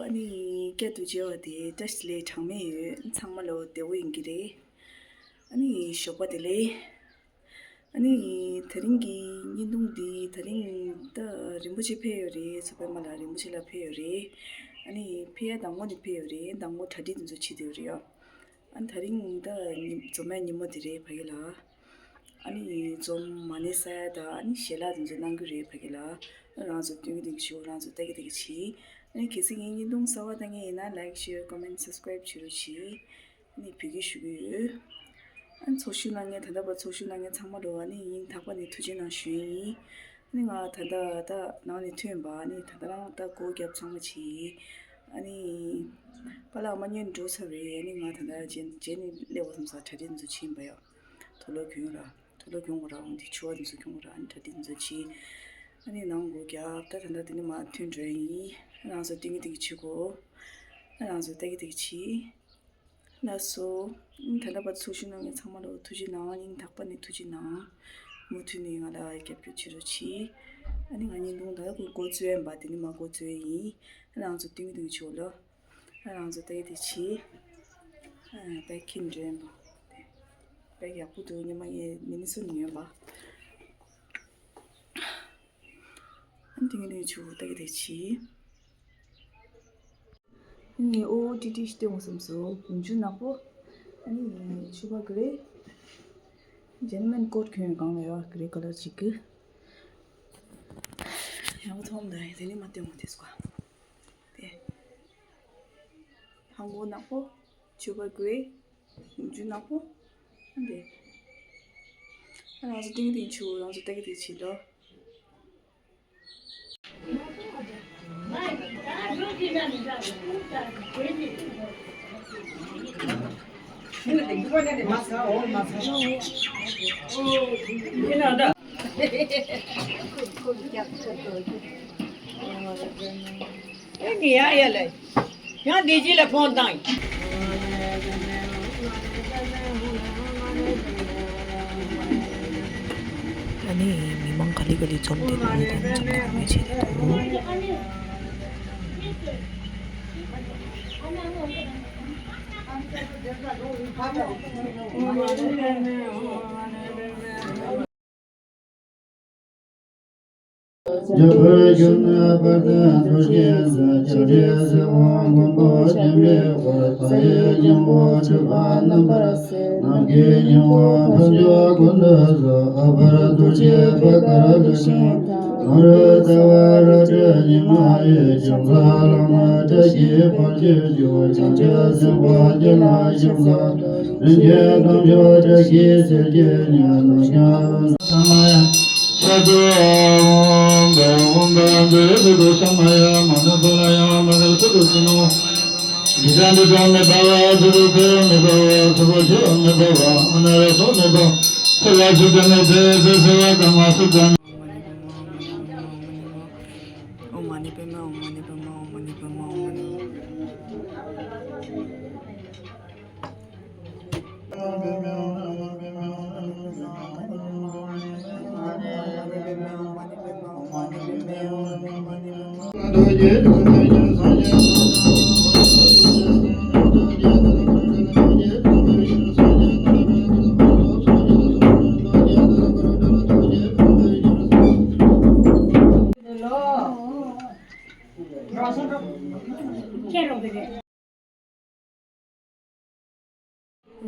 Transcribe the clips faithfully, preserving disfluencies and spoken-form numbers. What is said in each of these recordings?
ཨ་ནི་བསྐྱར་དུ་མཇལ་བ་དེ་བཀྲ་ཤིས་བདེ་ལེགས་གྲངས་མེད་ཡོད། ཚང་མ་ལོ་བདེ་པོ་ཡིན་གྱི་རེད། ཨ་ནི་ཞོགས་པ་བདེ་ལེགས། ཨ་ནི་དེ་རིང་གི་བརྙན་ཐུང་འདི་དེ་རིང་ད་རིན་པོ་ཆེ་ཕེབས་ཡོད་རེད། ཚོ་པད་མ་ལགས་རིན་པོ་ཆེ་ལགས་ཕེབས་ཡོད་རེད། ཨ་ནི་ཕེབས་ཡ་དང་པོ་ནས་ཕེབས་ཡོད་རེད། དང་པོ་གྲ་སྒྲིག་དེ་ཚོ་བྱེད་བསྡད་ཡོད་རེད་ཡ། ཨ་ནི་དེ་རིང་ད་ཉི་འཛོམས་མའི་ཉིན་མོ་དེ་རེད་ཕ་གི་ལ། ཨ་ནི་འཛོམས་མ་ཎི་བསགས་ཡ་དང་ཨ་ནི་ཞལ་ལག་དེ་ཚོ་གནང་གི་རེད་ཕ་གི་ལ། ཨ་རང་ཚོ་སྟོན་གི་སྟོན་གི་བྱེད། རང་ཚོ་ལྟ་གི་ལྟ་གི་བྱེད། ཨ་ནི་གལ་སྲིད་ངའི་བརྙན་ཐུང་གསར་པ་ལྟ་མཁན་ཡིན་ན་like, share, comment, subscribe བྱེད་རོགས་གྱིས། ཨ་ནི་བོད་སྐད་ཞུ་གི་ཡོད། ཨ་ནི་ཚོགས་ཞུགས་གནང་མཁན་ད་ལྟ་བར་ཚོགས་ཞུགས་གནང་མཁན་ཚང་མ་ལོ་ཨ་ནི་སྙིང་ཐག་པ་ནས་ཐུགས་རྗེ་གནང་ཞུ་ཡིན། ཨ་ནི་ང་ད་ལྟ་ད་ནང་ནས་ཐོན་པ། ཨ་ནི་ད་ལྟ་རང་ད་སྒོ་རྒྱབ་ཚང་མ་བྱས། ཨ་ནི་པཱ་ལགས་ཨ་མ་གཉིས་འགྲོ་ཚར་རེད། ཨ་ནི་ང་ད་ལྟ་རྗེས་རྗེས་ནས་སླེབས་པ་བསམ་ས་གྲ་སྒྲིག་འཛུགས་བྱེད་པ་ཡ། དུག་ལོག་གྱོན་ར། དུག་ལོག་གྱོན་དགོས་ར། འོང་དེ་ཕྱུ་པ་དེ་ཚོ་གྱོན་དགོས་ར། ཨ་ནི་གྲ་སྒྲིག་དེ་ཚོ་བྱས། ཨ་ནི་ནང་སྒོ་རྒྱབ། ད་ད་ལྟ་དེ་ནས་མར་ཐོན་འགྲོ་ཡ་ཡིན། ཨ་ནི་རང་ཚོ་སྟོན་གི་སྟོན་གི་བྱེད་དགོས། ཨ་ནི་རང་ཚོ་ལྟ་གི་ལྟ་གི་བྱེད། ལགས་སོ། ཨ་ནི་ད་ལྟ་བར་ཚོགས་ཞུགས་གནང་མཁན་ཚང་མ་ལ་ཐུགས་རྗེ་གནང་། སྙིང་ཐག་པ་ནས་ཐུགས་རྗེ་གནང་། མུ་མཐུད་ནས་ང་ལ་རྒྱབ་སྐྱོར་བྱེད་རོགས་གྱིས། ཨ་ནི་ང་བརྙན་ཐུང་ད་ལྟ་འགོ་བཙུགས་ཡ་ཡིན་པ། དེ་ནས་མར་འགོ་བཙུགས་ཡ་ཡིན། ཨ་ནི་རང་ཚོ་སྟོན་གི་སྟོན་གི་བྱེད་དགོས་ལོ། ཨ་རང་ཚོ་ལྟ་གི་ལྟ་གི་བྱེད། ཨ་ད་ཁྱིམ་འགྲོ་ཡིན་པ། དཔེ་ཡག་པོ་འདུག་ཉི་མ་ངས་མི་ནི་སུ་ནི་ཡོད་པ། ཨ་ནི་དེ་ངས་ནི་ཆུ་ལྟ་གི་ལྟ་གི་བྱེད། ཨ་ནི་ཨོ་ཏི་ཏི་ཞིག་སྟོན་དགོས་བསམ་སོང་། ཡིན་རྒྱུ་ནག་པོ། ཨ་ནི་ཕྱུ་པ་གྷི་རེ། ཇེན་ཊལ་མེན་ཀོ་ཊི་གྱོན་ཡོད་གང་ལ་ཡོད། གྷི་རེ་ཀ་ལར་ཅིག་གི། ཡག་པོ་མཐོང་། ད་དེ་ནས་མར་སྟོན་དགོས་དེ་སུ་ག་དེ། ཧང་གོ་ནག་པོ། ཕྱུ་པ་གྷི་རེ། རྒྱུ་ནག་པོ། ཨ་འདི། ཨ་རང་ཚོ་ཏིང་ཏིང་ཆུ་རང་ཚོ་ལྟ་གི་ལྟ་གི་བྱེད་དོ། ཨེ་ནི་ཡ་ཡ་ལེ། ཡང་བདེ་སྐྱིད་ལ་ཕོན་བཏང་། ཨ་ནི་མི་མང་ག་ལེ་ག་ལེ་འཛོམས་ཏེ་ལོ་ཡི་དང་འཛོམས་ཏེ་ངོ་ཤེས་ཏེ་འདུག་རྒྱ་བོད་ཁྱོད་ནི་དཔལ་ལྡན་རྡོ་རྗེ་འཛིན། ཆོས་འདྲེན་སྲིད་དབང་མགོན་པོ་བརྟན་པའི་འཁོར། མཐའ་ཡས་སྙིང་པོ་སྤྲུལ་པ་རྣམ་པར་གསལ། ནམ་མཁའི་སྙིང་པོ་འཕགས་མཆོག་ཀུན་ཏུ་གསལ། ཨ་པར་རྡོ་རྗེ་བྷ་ག་ར་ལུ་ཞེས་དང་། ལམ་རིམ་རྩ་བ་རབ་སྤྲོས་ཉི་མ་ཡི། ཕྱག་འཚལ་ལག་ན་བཀྲ་ཤིས་ཕར་ཕྱིན་བཅུ། བྱང་ཆུབ་སེམས་དཔའ་བརྒྱད་ལ་ཕྱག་འཚལ་ལོ། རིན་ཆེན་དཀར་ཕྱོགས་བཀྲ་ཤིས་ཟེར་གྱི་ཉོན་ནོ། ཤ་མ་ཡ། ཤ་དུ་ཨ་ཧོམ་བེ་ཧོམ་བེ་འདི་རེ་དུ་ཤ་མ་ཡ། མ་ནུ་པ་ལ་ཡ་མ་ནུ་སུ་དུ་སུ་ནུ། འདི་དང་འདི་དང་མེ་བ་བ་སུ་དུ་ཁེ་མེ་བ་བ་སུ་བ་ཁེ་མེ་བ་བ་མ་ན་ར་སོ་མེ་བ་སུ་ལ་སུ་དུ་མེ་བེ་སུ་སུ་བ་ཀ་མ་སུ་དུ། ཨོཾ་མ་ཎི་པདྨེ། ཨོཾ་མ་ཎི་པདྨེ། ཨོཾ་མ་ཎི་པདྨེ། ཨོཾ་མ་ཎི་པདྨེ།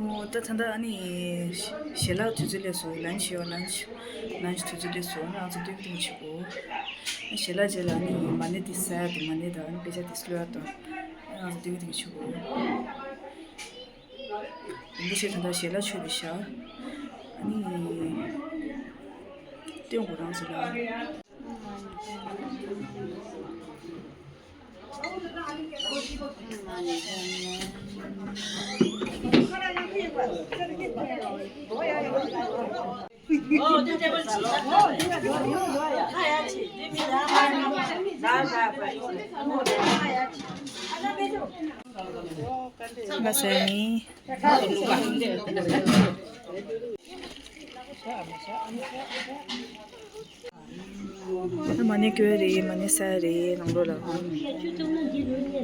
ཨོ་ད་ད་ལྟ་ཨ་ནི་ཞལ་ལག་དུས་ཚོད་སླེབས་སོང་། ལན་ཆི་ཡོད། ལན་ཆི་ལན་ཆི་དུས་ཚོད་སླེབས་སོང་། ང་ཚོ་སྟོན་གི་སྟོན་གི་བྱེད་དགོས། ཞལ་ལག་རྗེས་ལ་ཨ་ནི་མ་ཎི་དེ་བསགས་ཡ་དང་། མ་ཎི་དང་ཨ་ནི་དཔེ་ཆ་དེ་ཀློག་ཡ་དང་། ང་ཚོ་སྟོན་གི་སྟོན་གི་བྱེད་དགོས། འདི་ཞིག་ད་ལྟ་ཞལ་ལག་མཆོད་དེ་བཞག་ཨ་ནི་སྟོན་དགོས་རང་ཚོ་ལ། མ་ཎི་བསྐྱོན་རེད། མ་ཎི་བསགས་རེད་ནང་ལོགས་ལ།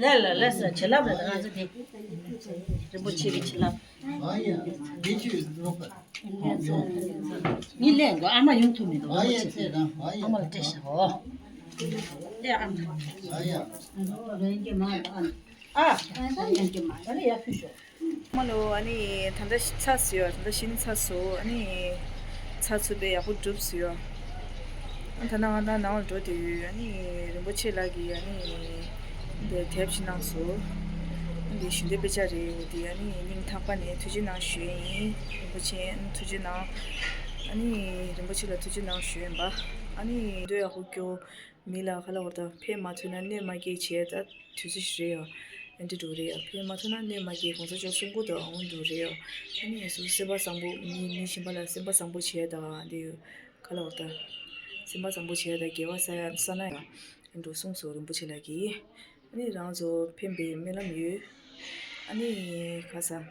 ལས་ལ་ལས་ས་བྱིན་རླབས་ལ་ང་ཚོ་དེ་རིན་པོ་ཆེ་གི་བྱིན་རླབས། ངའི་ལས་འགོ་ཨ་མ་ཡོང་ཐུབ་མི་འདུག་རིན་པོ་ཆེ་ཨ་མ་ལ་སྤྲད་ཤག་འོ། ལས་ཨ་མ། ཨ། ད་ལས་ཡ་ཕུལ་ཤོག་མ་ལོ། ཨ་ནི་ད་ལྟ་ཚར་སོང་ཡོད། ད་ལྟ་ཤིན་ཚར་སོང་། ཨ་ནི་ཚར་ཚུད་པའི་ཡག་པོ་གྲུབ་སོང་ཡོད། ཨ་ད་ནང་ང་ད་ནང་ལ་འགྲོ་དུས་ཨ་ནི་རིན་པོ་ཆེ་ལགས་ཀྱིས་ཨ་ནི་འདི་དེབ་ཅིག་གནང་སོང་། ཨ་འདི་ཞུ་འདོད་དཔེ་ཆ་རེད། འོ་འདི་ཨ་ནི་སྙིང་ཐག་པ་ནས་ཐུགས་རྗེ་གནང་ཞུ་ཡས་ཡིན། རིན་པོ་ཆེ་ཨ་ནི་ཐུགས་རྗེ་གནང་། ཨ་ནི་རིན་པོ་ཆེ་ལ་ཐུགས་རྗེ་གནང་ཞུ་ཡས་ཡིན་པ། ཨ་ནི་འདོད་ཡག་པོ་སྐྱོ། མི་ལ་ཁ་ལ་བར་དང་ཕན་མ་ཐོགས་ན་གནོད་མ་སྐྱེལ་བྱས་ད་དུས་ཚོད་ཞིག་རེད་ཡ། ཨེ་འདྲ་འགྲོ་རེད་ཡ། ཕན་མ་ཐོགས་ན་གནོད་མ་སྐྱེལ། གོང་ས་མཆོག་གསུང་གི་འདུག་འོ་འགྲོ་རེད་ཡ། ཨ་ནི་སུ་སེམས་པ་བཟང་པོ་མི་མི་གཞན་པ་ལ་སེམས་པ་བཟང་པོ་བྱས་དང་འདི་ཁ་ལ་བར་དང་སེམས་པ་བཟང་པོ་བྱས་དང་དགེ་བ་བསགས་ཡ་བསགས་ན་ཡ། ཨེ་འགྲོ་གསུངས་སོ་རིན་པོ་ཆེ་ལགས་ཀྱིས། ཨ་ནི་རང་ཚོ་ཕན་པའི་སྨོན་ལམ་ཡོད། ཨ་ནི་ཁ་སང་།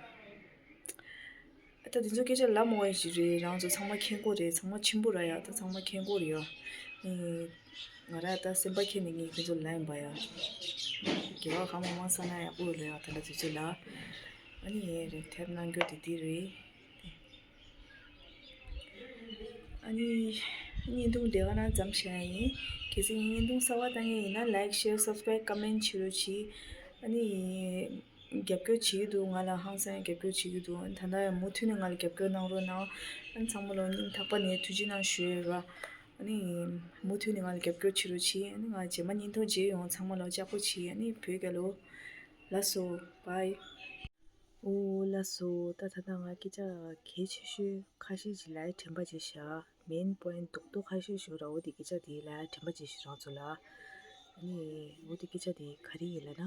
ད་དེ་ཚོ་སྐད་ཆ་ལབ་མ་དགོས་ཞིག་རེད། རང་ཚོ་ཚང་མ་མཁྱེན་གོ་རེད། ཚང་མ་ཆེན་པོ་ར་ཡ། ད་ཚང་མ་མཁྱེན་གོ་རེད་ཡ། ཨེ། ང་ར་ད་སེམས་པ་མཁྱེན་ནས་ངས་ཁྱེད་ཚོ་ལབ་ཡིན་པ་ཡ། དགེ་བ་གང་མང་མང་བསགས་ན་ཡག་པོ་ཡོད་ལ་ཡ། ད་ལྟ་དུས་ཚོད་ལ། ཨ་ནི་ངས་རེ་དེབ་གནང་རྒྱུ་དེ་འདི་རེད། ཨ་ནི་བརྙན་ཐུང་དེ་ག་རང་ཙམ་བྱས་ཡིན། གལ་སྲིད་བརྙན་ཐུང་གསར་པ་ལྟ་མཁན་ཡིན་ན་like share subscribe comment བྱེད་རོགས་གྱིས། ཨ་ནི། རྒྱབ་སྐྱོར་བྱེད་ཀྱི་འདུག་ང་ལ་ཧང་སང་རྒྱབ་སྐྱོར་བྱེད་ཀྱི་འདུག་ད་ལྟ་ཡང་མུ་མཐུད་ནས་ང་ལ་རྒྱབ་སྐྱོར་གནང་རོགས་གནང་། ཨ་ནི་ཚང་མ་ལ་སྙིང་ཐག་པ་ནས་ཐུགས་རྗེ་གནང་ཞུ་ཡས་ར། ཨ་ནི་མུ་མཐུད་ནས་ང་ལ་རྒྱབ་སྐྱོར་བྱེད་རོགས་གྱིས། ཨ་ནི་ང་རྗེས་མ་བརྙན་ཐུང་མཇལ་ཡོང་། ཚང་མ་ལ་ལྕགས་པོ་བྱེད། ཨ་ནི་བོད་རྒྱལ་ལོ། ལགས་སོ། bye། ཨོ་ལགས་སོ། ད་ད་ལྟ་ང་སྐད་ཆ་གལ་ཆེ་ཤོས་ཁ་ཤས་ཤིག་ལབ་ཡ་དྲན་པ་བརྗེད་ཤག main point རྡོག་རྡོག་ཁ་ཤས་ཤིག་ར། འོ་དེ་སྐད་ཆ་དེ་ལབ་ཡ་དྲན་པ་བརྗེད་ཤག་རང་ཚོ་ལ། ཨ་ནི་འོ་དེ་སྐད་ཆ་དེ་ག་རེ་ཡིན་ལབ་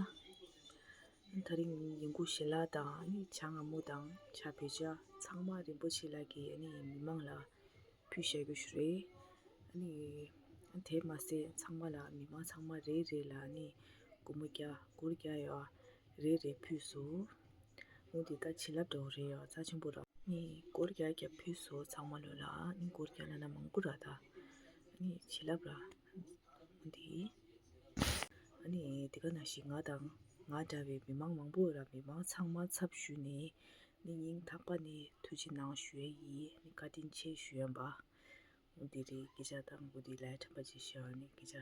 ན། ད་རིང་ཡིན་གུ་ཞལ་ལག་དང་ཨ་ནི་ཇ་མངར་མོ་དང་ཇ་བོད་ཇ་ཚང་མ་རིན་པོ་ཆེ་ལགས་ཀྱིས་ཨ་ནི་མི་མང་ལ་ཕུལ་བཞག་རྒྱུ་ཞིག་རེད། ཨ་ནི་དེ་མ་ཟད་ཚང་མ་ལ་མི་མང་ཚང་མ་རེ་རེ་ལ་ཨ་ནི་སྒོར་མོ་བརྒྱ་སྒོར་བརྒྱ་ཡ་རེ་རེ་ཕུལ་སོང་། འོ་འདི་ད་བྱིན་རླབས་འདྲ་བོ་རེད་ཡ། རྩ་ཆེན་པོ་ར། ནི་སྒོར་བརྒྱ་བརྒྱ་ཕུལ་སོང་ཚང་མ་ལོ་ལ། ནི་སྒོར་བརྒྱ་ལབ་ན་མང་པོ་ར་ད། ནི་བྱིན་རླབས་ར། འོ་འདི། ཨ་ནི་དེ་ག་ནང་བཞིན་ང་དང་ང་འདྲ་བའི་མི་མང་མང་པོ་ར། མི་མང་ཚང་མ་ཚབ་ཞུས་ནས་ནི་སྙིང་ཐག་པ་ནས་ཐུགས་རྗེ་གནང་ཞུ་ཡས་ཡིན། ནི་བཀའ་དྲིན་ཆེ་ཞུ་ཡས་པ། འོ་འདི་རེད། སྐད་ཆ་དང་འོ་འདི་ལ་དྲན་པ་ཅིག་ཤར་ནི་སྐད་ཆ།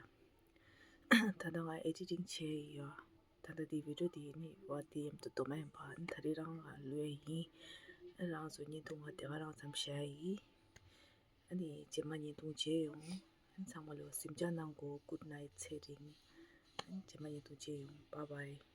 ད་ལྟ་ང་editing བྱས་ཡོད། ད་ལྟ་འདི་video འདི་ནི་བ་དེ་ཡམ་དུ་དོ་མ་ཡིན་པ། ད་རེས་རང་ང་ལོས་ཡིན། རང་ཚོ་བརྙན་ཐུང་ང་དེ་ག་རང་ཙམ་བྱས་ཡིན། ཨ་ནི་རྗེས་མ་བརྙན་ཐུང་མཇལ་ཡོང་། ཚང་མ་ལོ་གཟིམ་འཇག་གནང་གོ། Good night ཚེ་རིང་། རྗེས་མ་བརྙན་ཐུང་མཇལ་ཡོང་། Bye bye།